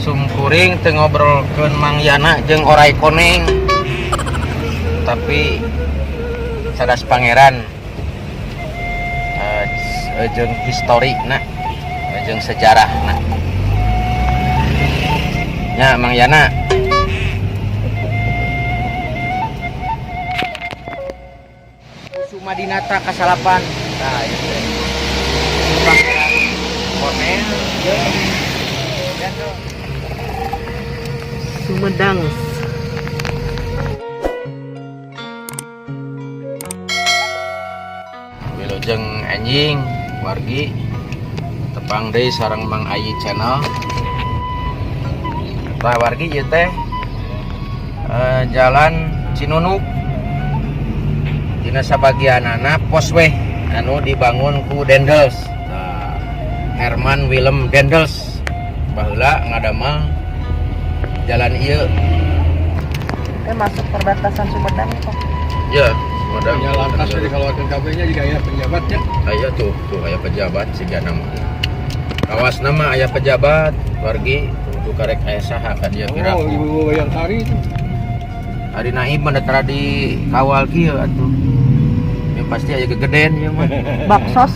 Sumkuring teu ngobrolkeun Mang Yana jeung Orai Koneng. Tapi Cadas Pangeran jeung histori na, jeung sejarah na. Nya Mang Yana. Sumadinata kasalapan. Nah, ieu teh. Pangeran Cornel jeung Dendels. Sumedang. Wilujeng anjing wargi tepang deui sareng Mang Ayi channel. Tah wargi ieu teh jalan Cinunuk. Dina sabagianana pos weh anu dibangun ku Dendels. Tah, Herman Willem Dendels baheula ngadamel jalan ieu. Masuk perbatasan Sumedang kok. Ya, Sumedang. Ya lantas dikeluarkan KB-nya juga ya pejabatnya. Aya tuh, tuh aya pejabat siga nama. Kawas nama aya pejabat, wargi tuh karek aya saha ka dia kira. Oh, ibu Bayangkari itu. Ari naib mah da tara di kawal kieu atuh. Ya pasti aya gegeden ieu mah. Baksos.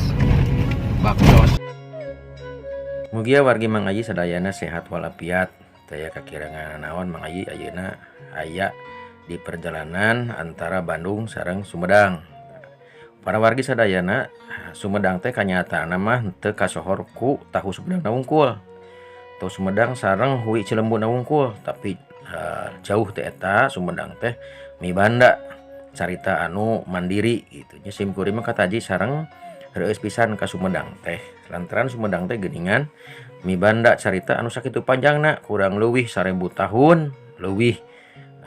Baksos. Mugia wargi Mang Ayi sadayana sehat walafiat. Taya kakirangan naon Mang Ayi ayeuna aya di perjalanan antara Bandung sareng Sumedang. Para wargi sadayana Sumedang teh kanyataanna mah teu kasohor ku tahu Sumedang wungkul. Tahu Sumedang sareng hui Cilembuna wungkul, tapi jauh teh eta Sumedang teh mibanda carita anu mandiri gitu nya. Sim kuring mah kataji sareng reueus pisan ka Sumedang teh lantaran Sumedang teh geuningan mibanda carita anu sakitu panjangna kurang leuwih 1000 tahun leuwih.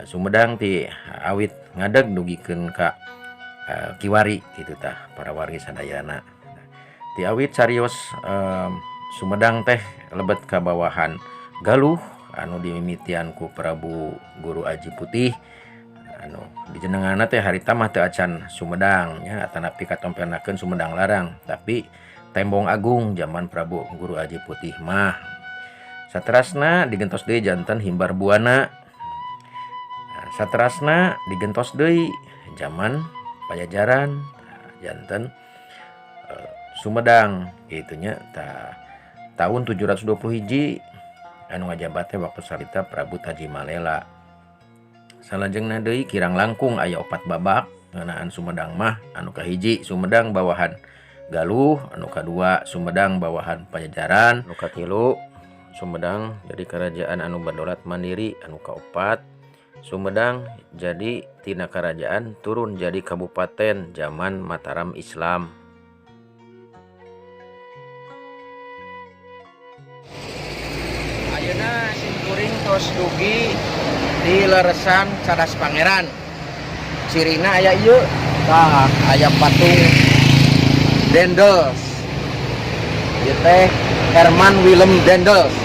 Sumedang ti awit ngadeg dugikeun ka kiwari gitu tah para wargi sadayana. Ti awit carios Sumedang teh lebet ka bawahan Galuh anu dimimitian ku Prabu Guru Aji Putih anu dijenenganna teh harita mah teu acan Sumedang nya atanapi katompenakeun Sumedang Larang tapi Tembong Agung zaman Prabu Guru Aji Putih mah. Saterasna digentos deui janten Himbar Buana. Saterasna digentos deui zaman Pajajaran janten Sumedang kitu nya. Tah tahun 720 hiji anu ngajabat teh waktu salita Prabu Tajimalela. Salajengna deui kirang langkung aya 4 babak ngeunaan Sumedang mah. Anu kahiji Sumedang bawahan Galuh, anu kadua Sumedang bawahan Pajajaran, anu katilu Sumedang jadi kerajaan anu badaulat mandiri, anu kaopat Sumedang jadi tina kerajaan turun jadi kabupaten zaman Mataram Islam. Ayeuna simkuring tos dugi di leresan Cadas Pangeran. Cirina aya ieu, tah aya patung Dendels. Ieu teh Herman Willem Dendels.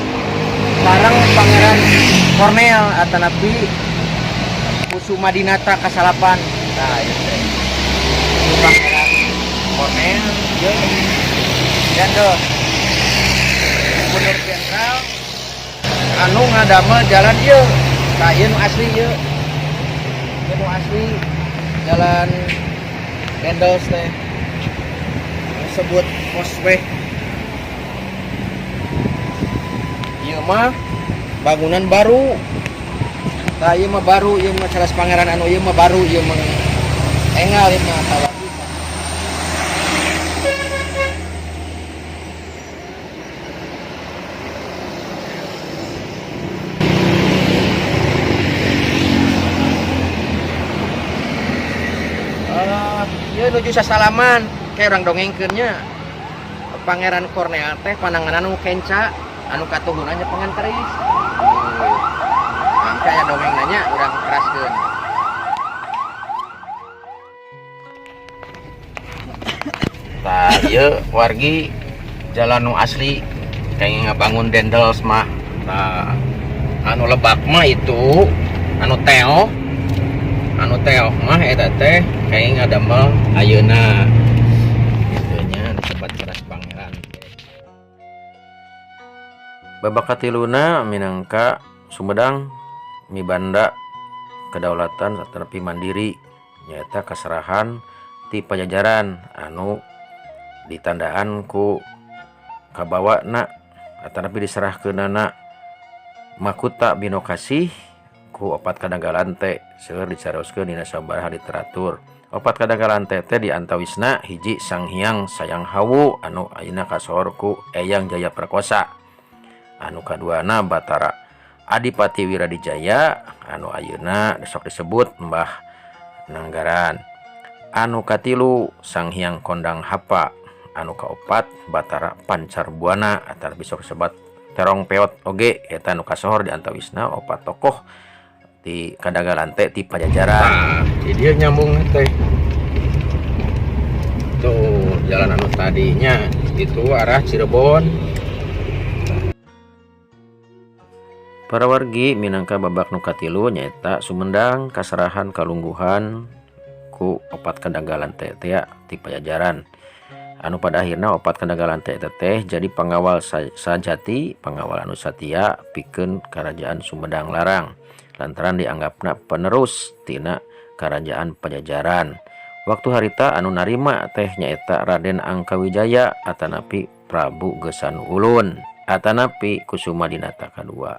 Sareng Pangeran Cornel atanapi Kusumadinata kasalapan. Tah ieu teh. Pangeran Cornel jeung Dendels. Gubernur Jenderal anu ngadamel jalan ieu. Tah ieu nu asli ieu. Ieu nu asli jalan Dendels teh. Disebut Posweh. Ieu mah bangunan baru. Tah ieu mah baru, ieu mah Cadas Pangeran anu ieu mah baru, ieu mah enggal ieu mah tawar. Ieu nuju sasalaman kayak orang dongengkeun nya. Pangeran Cornel teh pananganan nu kenca anu katuhunannya penganteris. Mangka aya dongeng nanya urang keraskeun. Tah ieu wargi jalan nu asli kayak ngabangun Dendels mah. Tah anu lebak mah itu anu teo. Anu teo mah eta teh kayak ngadamel ayeuna. Gitu nya disebat Cadas Pangeran. Babak katiluna minangka Sumedang mibanda kedaulatan atanapi mandiri nyaeta kaserahan ti Pajajaran anu ditandaan ku kabawana atanapi diserahkeunana Makuta Binokasih ku opat kadanggalan teh seueur dicarioskeun dina sabaraha literatur. Opat kadanggalan teh teh di antawisna hiji Sang Hyang Sayang Hawu anu ayeuna kasohor ku Eyang Jaya Prakosa, anu kaduana Batara Adipati Wiradijaya anu ayeuna sok disebut Mbah Nanggaran, anu katilu Sang Hyang Kondang Hapa, anu kaopat Batara Pancar Buana atau bisa disebut Terong Peot oge eta anu kasohor di antawisna opat tokoh di kadanggalan teh ti Pajajaran. Nah, dia nyambung teh. Tuh, jalan anu tadinya itu arah Cirebon. Para wargi, minangka babak nu katilu nyaeta Sumedang kaserahan kalungguhan ku opat kadanggalan teh teh ti Pajajaran anu pada akhirnya opat kadanggalan teh teh jadi pengawal sajati, pengawal anu satia pikeun kerajaan Sumedang Larang lantaran dianggapna penerus tina kerajaan Pajajaran. Waktu harita anu narima teh nyaeta Raden Angkawijaya atanapi Prabu Geusan Ulun atanapi Kusuma Dinata kadua.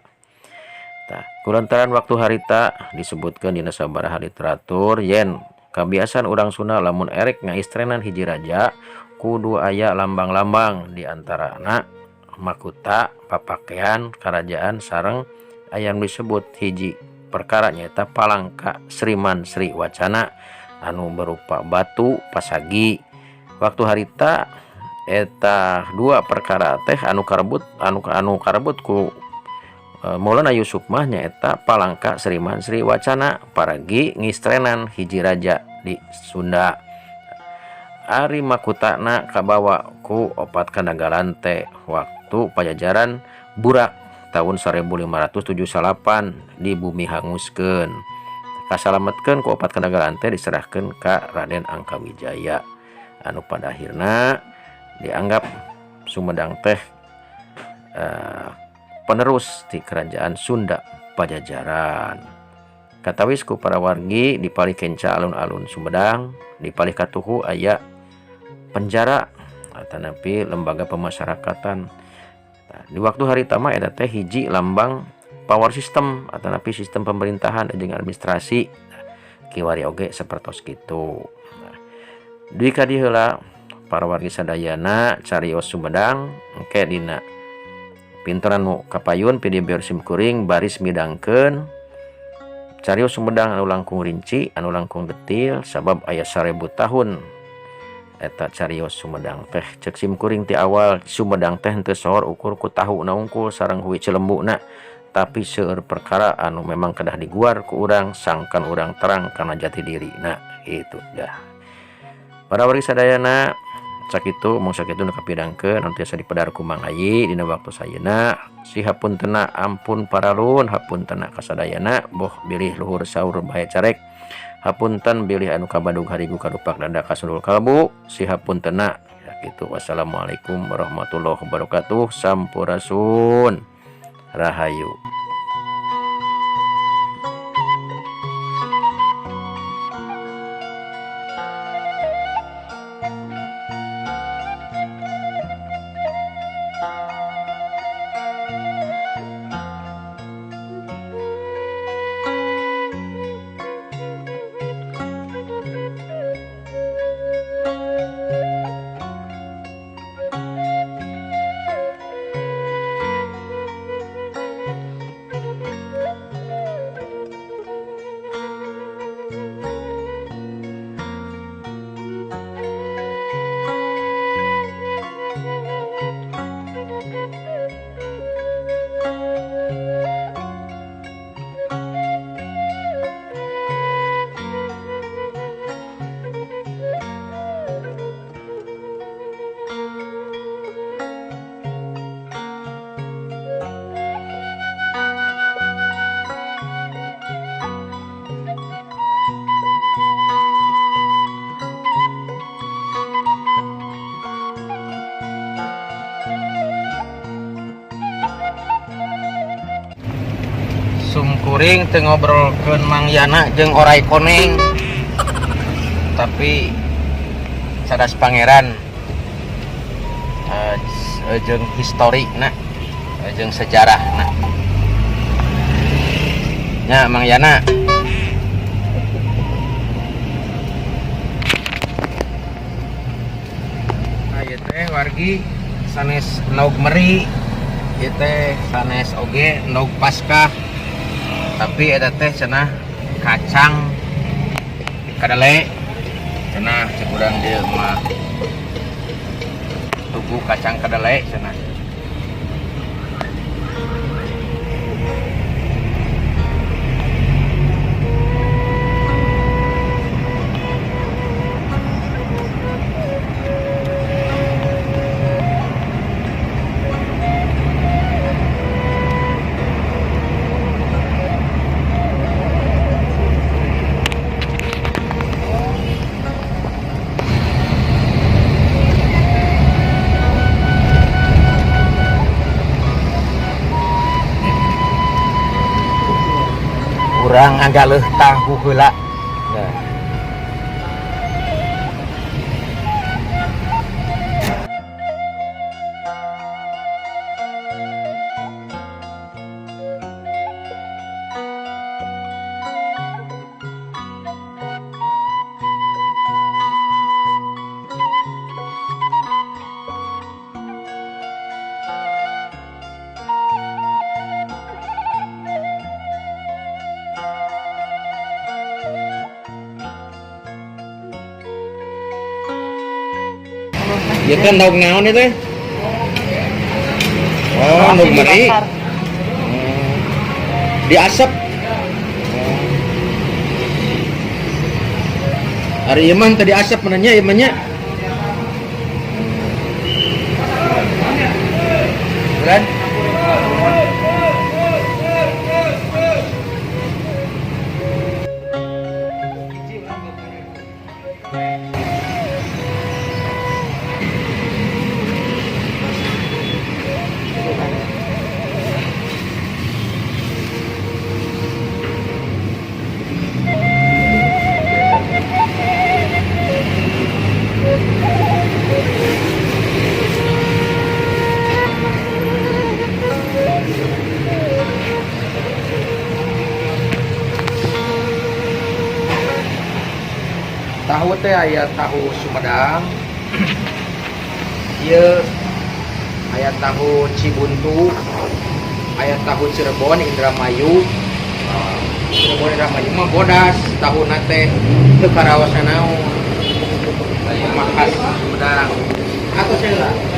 Tah, kulantaran waktu harita disebutkan dina sabaraha literatur yen kebiasaan urang Sunda lamun erek ngaistrenan hiji raja kudu aya lambang-lambang, di antarana makuta, papakean kerajaan, sareng aya nu disebut hiji perkara nyaeta palangka Sriman Sri Wacana anu berupa batu pasagi. Waktu harita eta dua perkara teh anu karebut ku Maulana Yusuf mah nyaeta palangka Sriman Sri Wacana paragi ngistrenan hiji raja di Sunda. Ari makutana kabawa ku opat kadanggalan teh waktu Pajajaran burak tahun 1578 di bumi hanguskeun, kasalametkeun ku opat kadanggalan teh, diserahkeun ka Raden Angkawijaya anu pada akhirna dianggap Sumedang teh penerus di kerajaan Sunda Pajajaran. Katawis ku para wargi di palih kenca alun-alun Sumedang, di palih katuhu aya penjara atanapi lembaga pemasyarakatan. Nah, di waktu harita mah eta teh hiji lambang power system atanapi sistem pemerintahan jeung administrasi. Nah, kiwari oge sapertos kitu. Nah, dugi ka dieu heula para wargi sadayana carios Sumedang. Engke dina pintonan nu kapayun video sim kuring baris midangkeun carios Sumedang anu langkung rinci, anu langkung detil, sabab aya 1000 tahun eta carios Sumedang teh. Cek sim kuring ti awal, Sumedang teh henteu sohor ukur ku tahu na unggul sareng hui cilembuna, tapi seueur perkara anu memang kedah diguar ku urang sangkan urang terang kana jati diri. Nah, itu dah para wargi sadayana. Sakitu mung sakitu nu kapidangkeun anu tiasa dipedar ku Mang Ayi dina waktu sayeuna. Si hapuntena ampun paralun, hapuntena kasadayana, boh bilih luhur saur bae carek, hapunten bilih anu kabadug harigu kadupak dada kasundul kalbu, si hapuntena ya gitu. Wassalamualaikum warahmatullahi wabarakatuh. Sampurasun, rahayu. Simkuring teu ngobrolkeun Mang Yana jeung Oray Koneng. Tapi Cadas Pangeran jeung histori na, jeung sejarah na. Nya, Mang Yana. Nah, ieu teh wargi sanes endog meri, ieu teh sanes oge endog Paskah. Tapi eta teh cenah kacang kadele, cenah cek urang dieu mah tugu kacang kadele cenah. Urang ngagaleuh tahu heula. Nah. Ieu teh endog naon ieu teh? Oh, endog meri. Diasep. Ari ieu mah teu diasep mah nya, ieu mah nya. Bulan. Tahu teh aya tahu Sumedang, ieu aya tahu Cibuntu, aya tahu Cirebon Indramayu. Cirebon Indramayu mah bodas tahuna teh, teu karaos naon. Mah khas Sumedang. Atau heula.